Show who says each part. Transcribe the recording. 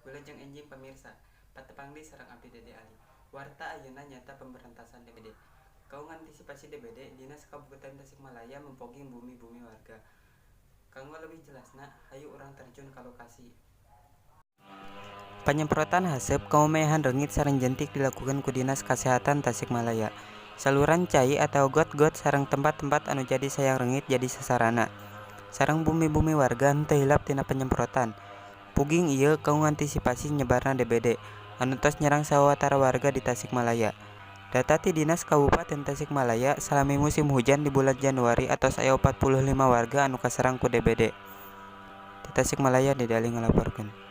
Speaker 1: Wilujeng enjing pamirsa, patepang deui sareng abdi Dede Ali. Warta ayeuna nyaeta pemberantasan DBD. Kanggo ngantisipasi DBD, Dinas Kabupaten Tasikmalaya memfogging bumi-bumi warga. Kanggo leuwih jelasna, hayu urang terjun ka lokasi. Panyemprotan haseup kanggo maehan reungit sareng jentik dilakukeun ku Dinas Kasehatan Tasikmalaya. Saluran cai atawa got-got sareng tempat-tempat anu jadi sayang reungit jadi sasaranna. Sareng bumi-bumi warga henteu hilap tina panyemprotan. Fogging ieu kanggo ngantisipasi nyebarna DBD anu tos nyerang sawatara warga di Tasikmalaya. Data ti Dinas Kabupaten Tasikmalaya, salami musim hujan di bulan Januari atos aya 45 warga anu kaserang ku DBD. Ti Tasikmalaya, Dede Ali ngalaporkeun.